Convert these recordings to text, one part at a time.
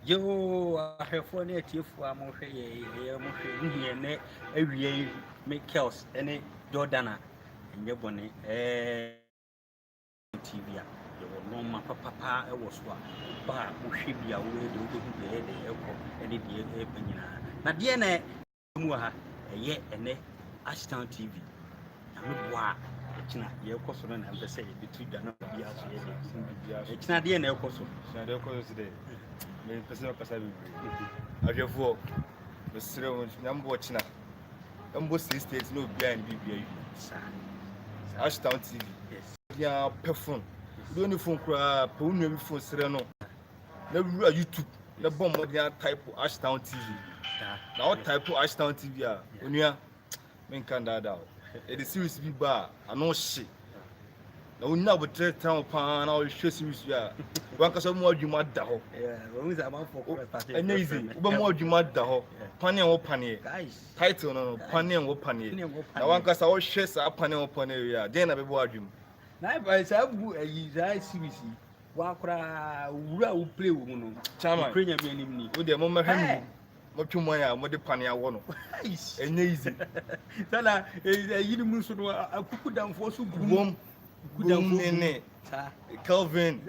Yoo, ahwɛfoɔ ne atiefoɔ a mohwɛ yɛ, ɛyɛ mohwɛ muhu yɛn nɛ awia yi, me Kels ne Jordan a ɛnyɛ bɔne ɛɛ TV a yɛwɔ nɔɔma papapa ɛwɔ so a ba a wohwɛ bi a woyɛ deɛ wobɛhu deɛ ɛyɛ deɛ ɛkɔ ɛne deɛ ɛba nyinaa. Na deɛ na mu wɔ ha ɛyɛ ɛnɛ Ashtown TV. Nyame boa a, ɛkyina deɛ ɛkɔ so no na mpɛ sɛ yɛde dwa no biara so yɛ deɛ ɛkyina deɛ na ɛkɔ so. Kyina deɛ ɛkɔ so si dɛ mepɛ sɛ mɛkasa bebree. Ahwɛfoɔ, mesrɛ wo, Nyame boa, ɔkyena ɛmbɔ 6:30 na obiara ne biribia wie. Saa. Ashtown TV biara pɛ phone wode wone phone koraa pɛ wo nua bi phone serɛ no na wura YouTube na bɔ mmɔden atype Ashtown TV. Na wo type Ashtown TV a, onua, menka ndaadaa o, yɛde series bi ba a ano hye na wonya abotrɛ tena wo paa na wohwɛ series bi a wankasa wobɛma w'adwuma ada hɔ. Ɛnyɛ easy, wobɛma w'adwuma ada hɔ. Paneɛ wɔ paneɛ title no, paneɛ wɔ paneɛ, na wankasa wohwɛ saa paneɛ wɔ paneɛ wie a, deɛn na bɛbɔ w'adwuma? Na ɛba saa bu ayi saa series yi wa koraa wura a wo play wɔ mu no. Chairman. Okura Nyame anim ni. Wo deɛ, mommɛhwɛ me mu motwe mu a mode paneɛ awɔ no, ɛnyɛ easy. Sana ɛyi no mu nso no, akuku damfoɔ so gum. Wom wom ne Kelvin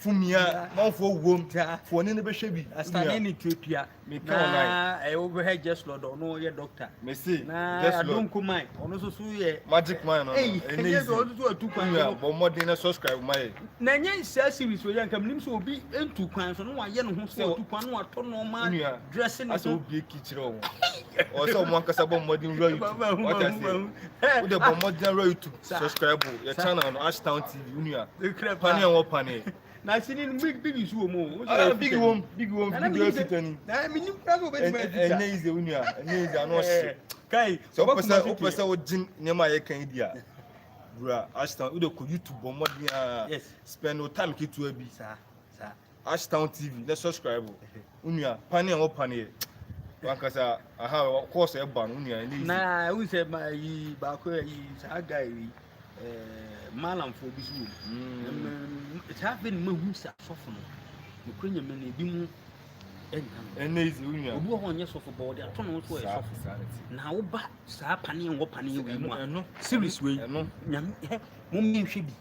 Fumia manfoɔ wom foɔne no bɛhwɛ bi. Asane ne tuatua. Meka wo nan. Na ɛyɛ wobɛhwɛ Jeslord, ɔno yɛ doctor. Mese na Jeslord. Adonko man, ɔno nso so yɛ magic man no. Ɛyi ɛnyɛ ɛnyɛ easy. sɛ ɔno nso atu kwan Nua, so no. bɔ mmɔden na subscribe ma yɛ. Na ɛnyɛ saa series wɔ yɛ nka menim sɛ obi ntu kwan so na wayɛ ne ho sɛ Sɛ ɔtu kwan na watɔ nɔɔma nua, dress ne asɛ ho. wobie ki kyerɛ wɔn, ɔwɔ sɛ ɔmo ankasa bɔ mmɔden wura YouTube. Wate aseɛ? Wode bɔ mmɔden wura YouTube, subscribe yɛ channel no, Ashtown TV. Wo nua, paneɛ wɔ paneɛ. Na sini no big big nso wɔ mu o. Ah, big wom, big wom. Na Big menim wɔ sɛ- fitani. Na menim koraa sɛ wobɛtumi ayɛ feature. Ɛnyɛ easy, wo nua, ɛnyɛ easy, ano ɔhye. Kai. Sɛ wopɛ sɛ wogye nneɛma a yɛka yi di a, wura Ashtown, wode kɔ YouTube, bɔ mmɔden a spend wo time ketewa bi. saa saa Ashtown TV na subscribe. Wo nua, paneɛ wɔ paneɛ, wankasa aha course ɛba no, wo nua, ɛnyɛ easy. Na wohu sɛ ma yi baako yi saa guy yi malamfoɔ bi so wɔ mu. Saa afei ne mahu sɛ asɔfo no nokora Nyame no ebi mu ɛnka no. Ɛnyɛ easy, wo nua. Obi wɔ hɔ a ɔnyɛ sɔfo bɔ ɔde ato ne ho so ɔyɛ sɔfo. Saa na ɛte. Na woba saa paneɛ wɔ paneɛ wei mu a ɛno series wei ɛno Nyame hɛ mommɛnhwɛ bi.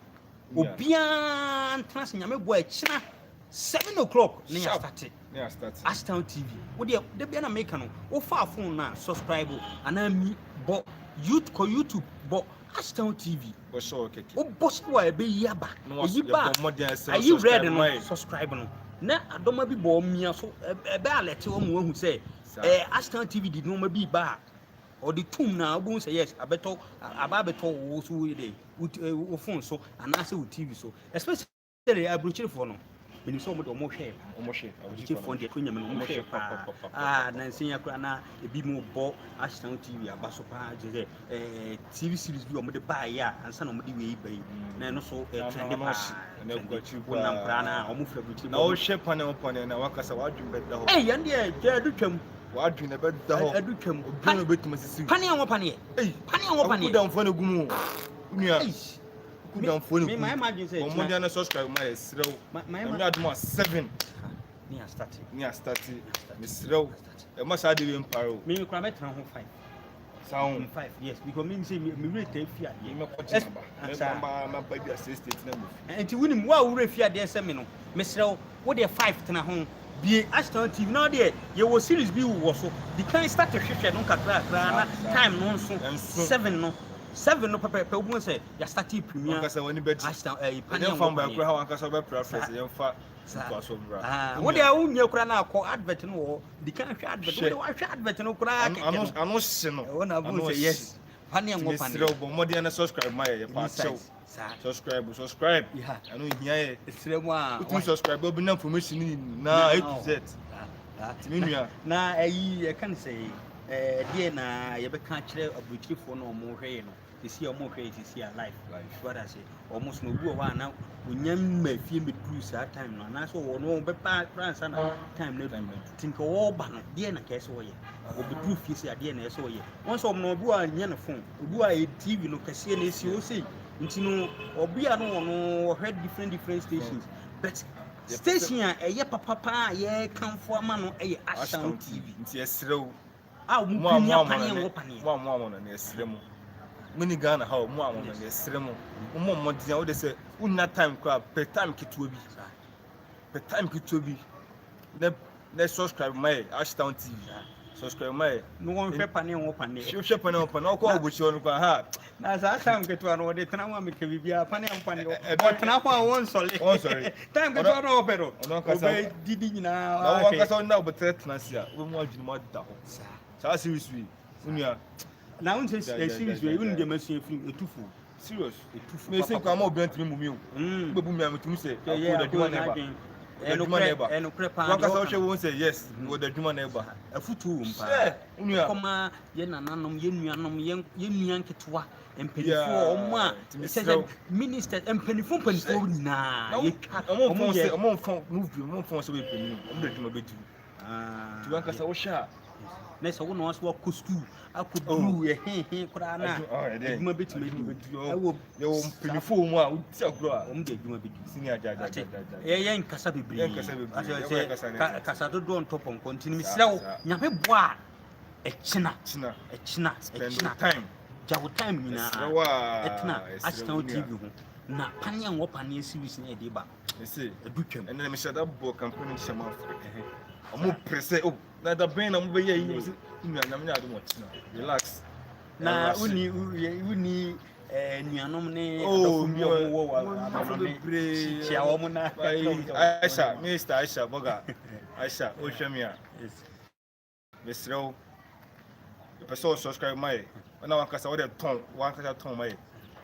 Obiara ntena ase, Nyame boa, ɛkyena 7 o'clock ne yɛ Sharp. start. Ne yɛ start. Ashtown TV, wodeɛ da bia na meka no, wofaa phone no a, subscribe anaa mi bɔ YouTube, kɔ YouTube bɔ Ashtown TV. Bɔhyɛ wɔ kɛkɛ. Wobɔ so a, ɛbɛyi aba. Na ɛyi ba yɛbɔ mmɔden asɛ ayi red subscribe no ma yɛ. Subscribe no na adɔma bi bɔ mmia so, ɛbɛ alert wɔn mu ahu sɛ Ashtown TV di nneɛma bi ba a ɔde tum na wobɛhu sɛ yes, abɛtɔ aba abɛtɔ wo so wo de wo phone so anaasɛ wo TV so, especially aburokyerefoɔ no. Menim sɛ wɔn de wɔn hwɛ paa. Ɔmo hwɛ. Aburokyerefoɔ deɛ, kuro Nyame no, wɔn hwɛ paa. Aa nansi ya koraa na ebi mu bɔ Ashtown TV aba so paa, kyerɛ sɛ TV series bi a wɔde baayɛ a ansa na wɔde wei ba yi na ɛno so trend paa. Ɛno kɔ akyiri. Wonam koraa na wɔn fira aburokyire. Na wohwɛ paneɛ wɔ paneɛ na wankasa w'adwene bɛda hɔ. Ɛy, yɛn deɛ gya ɛdu twam. W'adwene bɛda hɔ. Ɛdu twam. Obiara na obɛtumi asisi wo. Paneɛ wɔ paneɛ. Ei. Paneɛ wɔ paneɛ. Akukudamfoɔ na egu mu o, wo nua. Eish. Akukudamfoɔ na Me egu mayɛ mu. m'adwene sɛ Bɔ mmɔden na subscribe ma yɛ, serɛ wo. Mayɛ Nyame adom a, 7 ne yɛ start. Ne yɛ start. Mesrɛ wo, ɛma saa de wei mpare o. Me kora mɛtena ho 5. Saa ho. 5, yes, because me sɛ me werɛ taa fi adeɛ. Mɛkɔ gyina ba mɛba mɛba bi a 6:30 na mɛfi. Nti wonim wo a worɛ fi adeɛ sɛ me no, mesrɛ wo, wodeɛ 5 tena ho bie Ashtown TV na wodeɛ yɛwɔ series bi wɔ so di kan start hwehwɛ no nkakrakra na time no nso Ɛnso. 7 no, 7 no pɛpɛɛpɛ wobɛhu sɛ yɛastart premiere. Wankasa w'ani bɛgye. Ashtown ɛyi paneɛ yɛmfa wɔ mba paneɛ. kura ha, wankasa wobɛpra frɛ sɛ yɛmfa ntoaso mbra. Ah, Wo wode nua, a wonyɛ koraa na akɔ advert no wɔ hɔ, di kan hwɛ advert. Hwɛ. Wode wahwɛ advert no koraa ano kɛkɛ ano no ano hye no. Ɛwɔ na ano wobɛhu sɛ hye. yes, paneɛ Nti wɔ mesrɛ paneɛ. wo, bɔ mmɔden na subscribe ma yɛ, yɛpa Ɛni akyɛw. size saa. Subscribe, subscribe. Ɛno hia yɛ. Ɛsrɛ mu a wotumi subscribe, wobɛnya information no nyinaa A to Z. Nti me nua, Na ɛyi yɛka no sɛ deɛ na yɛbɛka akyerɛ aburokyerefoɔ na ɔmo hwɛ yɛ no sisi a ɔmo hwɛ yɛ sisi a live. Live. Wada sɛ ɔmo so no, obi wɔ hɔ a na onya mma fie mbɛduru saa time no anaasɛ ɔwɔ no ɔbɛba koraa ansa na time no Time adu. no adu. Nti nka ɔɔba no deɛ na kɛɛ sɛ ɔyɛ ɔbɛduru fie sɛ adeɛ na ɛsɛ ɔyɛ wɔn sɛ ɔmo no, obi wɔ a nyɛ ne phone, obi wɔ a yɛ TV no kɛseɛ na esi hɔ sei, nti no ɔbea no wɔ no ɔhwɛ different different stations, but Station a ɛyɛ papa paa a yɛrekamfo ama no yɛ Ashtown TV. Nti yɛsrɛ wo. A wɔn Mo a pini mo apaneɛ amɔnɔne, wɔ paneɛ. mo a mo amɔnɔne, yɛsrɛ mo. Mo ni Ghana ha o, mo a amɔnɔne, yɛsrɛ mo. Mo mmɔ mmɔden a wode sɛ wonnya time koraa, pɛ time ketewa bi. Pɛ time ketewa bi na na subscribe ma yɛ Ashtown TV. Subscribe ma yɛ. Na wɔnhwɛ paneɛ wɔ paneɛ. Hwɛ paneɛ wɔ paneɛ. Ɔkɔ ɔbɔkyi hɔ no koraa ha. Na saa time ketewa no wɔde tena ho a meka biribiara paneɛ wɔ paneɛ. Ɔtena hɔ a wɔnsɔre. Wɔnsɔre. Time ketewa no ɔpɛ no. Ɔno ankasa. Ɔbɛdidi nyinaa. Na wɔn ankasa ɔna ɔbɛtena tena ase a wɔn mu adwene mu ada hɔ. Saa series wei. Onua. Na wɔn sɛ series wei wɔn deɛ masua firi mu etufo. Serious. Etufo. Mɛ ese kwan ma obi ntumi mu mi o. Wobɛbu mi a metumi sɛ akɔ da adwuma na ɛba. Adwuma na ɛba. Ɛnokorɛ paa. Wɔn ankasa wɔhwɛ wɔn sɛ yes wɔ da adwuma na ɛba. Afutuo wɔ mu paa. Onua. Kɔma yɛn nananom, yɛn nuanom, yɛn nua nketewa, mpanimfoɔ, wɔn a sɛ sɛ ministers, mpanimfoɔ mpanimfoɔ nyinaa yɛtwa wɔn yɛ. Wɔn mfɔn movie, wɔn mfɔn sɛ wɔyɛ panyin, wɔn de adwuma bɛdi. Nti wɔn ankasa wɔhwɛ a. Na sɛ wɔn na wɔn so akɔ sukuu akɔ duru ɛhehe koraa na adwuma bɛtumi adi ɛwɔ. Yɛwɔ mpanyinfoɔ mu a wɔdi agorɔ a. Wɔn de adwuma bɛdi. Sini agya agya agya agya. Yɛ nkasa bebree. Yɛ nkasa bebree. Sɛ kasa dodoɔ ntɔ pɔnkɔ nti mesrɛ wo Nyame boa a ɛkyena ɛkyena ɛkyena time gya wo time nyinaa ɛtena Ashtown TV ho na paneɛ nwɔ paneɛ series na ɛde ba ɛdu twam. Ɛnna mehyɛ da bɔ campaign hyɛ ma ɔmo pere sɛ o na da bɛn na mo bɛyɛ yi sɛ nua Nyame nyɛ adom ɔkyena relax. Na wonni wonni nuanom ne adɔfo bi a wɔn wɔ wɔ amanɔne kyia wɔn na. Aisha, Minister Aisha Boga, Aisha wohwɛ mi a mesrɛ wo mepɛ sɛ wo subscribe ma yɛ na wankasa wode tɔn wankasa tɔn ma yɛ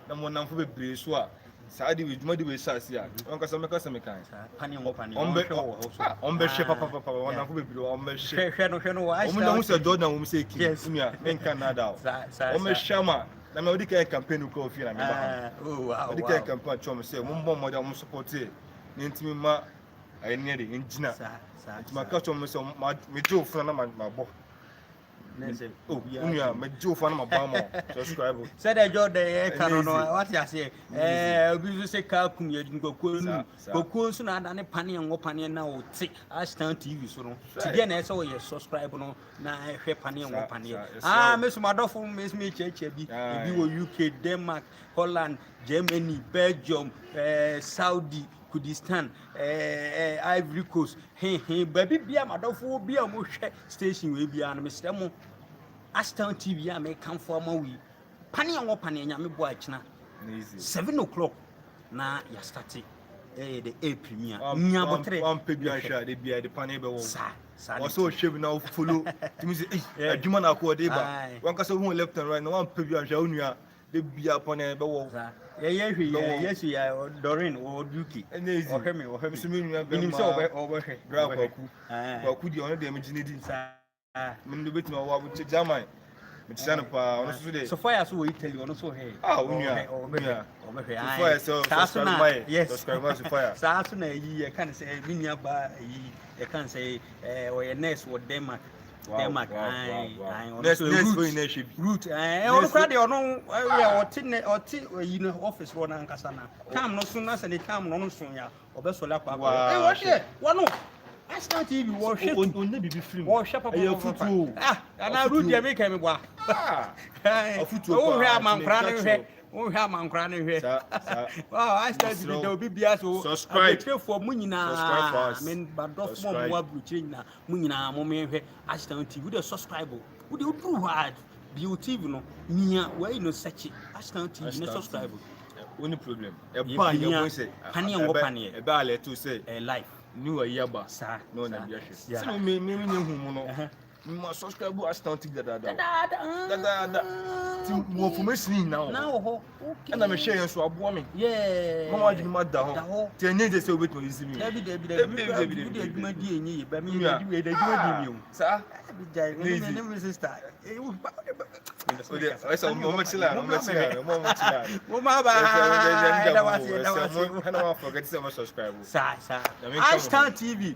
na mo namfo bebree so a saa de dwuma de wei hyɛ ase a wankasa mɛka sɛ mekan ɔmbɛhwɛ papapapa wɔn namfo bebree ɔmbɛhwɛ hwɛ no hwɛ no wɔ wɔn na ho sɛ Jordan wɔn sɛ king nua menka nada o ɔmbɛhwɛ ama na mɛ ɔdi kan campaign kura ofie na meba ha ɔdi kan campaign atwa wɔn sɛ wɔn bɔ mmɔden a wɔn support yɛ ne ntumi ma ayɛ ne de ngyina nti maka kyerɛ wɔn sɛ megye wo fona na mabɔ onua megye wo fona na mabɔ ama wo subscribe. Sɛdeɛ Jordan yɛ ka no no wate aseɛ ɛɛ obi nso sɛ kaa kum yɛ nkokuo no kokuo nso na adane paneɛ nwɔ paneɛ na ɔte Ashtown TV so no ti deɛ na ɛsɛ ɔyɛ subscribe no na ɛhwɛ paneɛ nwɔ paneɛ ah me so madɔfo me so mekyerɛkyerɛ bi ebi wɔ UK, Denmark, Holland, Germany, Belgium, Saudi, Kurdistan, Ivory Coast, he he baabi bia madɔfo bi a wɔhwɛ station wei biara no mesrɛ mo Ashtown TV a mekamfo ama wo yi paneɛ wɔ paneɛ Nyame boa akyena 7 o'clock na yɛastate ɛyɛ de air premier nya abotere wampɛ bi ahwɛ a de bia de paneɛ bɛwɔ saa saa wɔsɛ ɔhwɛ bi na ɔfolo tumi sɛ ei adwuma na akɔ ɔde ba wankasa wohu left and right na wampɛ bi ahwɛ a wo nua de bia paneɛ bɛwɔ yɛyɛ hwɛ yɛ yɛsi yɛ Doreen wɔ UK ɔhwɛ me ɔhwɛ me so me nua bɛma sɛ ɔbɛ ɔbɛhwɛ bra kwaku kwaku deɛ ɔno deɛ megye ne di mene de bɛtumi awɔ abokyɛ German mekyerɛ no paa ɔno nso de Sofia so wɔ Italy ɔno nso hwɛ ah wo nua nua Sofia sɛ subscribe ma yɛ subscribe ma Sofia saa so na ayi yɛka ne sɛ me nua ba ayi yɛka ne sɛ ɔyɛ nurse wɔ Denmark Denmark nurse nurse fo nyinaa hwɛ bi root ɔno koraa deɛ ɔno yɛ ɔte ne ɔte ayi no office hɔ n'ankasa na tam no so na sɛ ne tam no ɔno so ya ɔbɛsɔre akɔ akɔ ɛ wɔhwɛ wɔno Ashtown TV wɔhwɛ tu ɔnyɛ biribi firi mu wɔhwɛ papa ɛyɛ afutuo ah ana root deɛ meka mi boa afutuo wohwɛ amankora no hwɛ wohwɛ amankora no hwɛ wow Ashtown TV da obi bia so aburokyerɛfoɔ mu nyinaa me badɔfo mu a mo aburokyerɛ nyinaa mo nyinaa mo mehwɛ Ashtown TV wode subscribe wode woduru hɔ a bio TV no mia wei no sɛkye Ashtown TV ne subscribe. Woni problem ɛba yɛ bɔ sɛ paneɛ wɔ paneɛ ɛbɛ alert sɛ ɛ life new ayi aba saa na ɔna bi ahwɛ sɛ me me me hu mu no ma subscribe Ashtown TV dadaada dadaada ti mo information nyinaa na wɔ hɔ okay ɛna mehwɛ yɛn so aboa me yeah ma wadwene ma da hɔ ti ɛnyɛ gye sɛ wobɛtumi ayisi mi dabi dabi dabi dabi dabi adwuma di enye yɛ ba mi yɛ adwuma di mi o saa bi gyae me ne me sister Ashtown TV.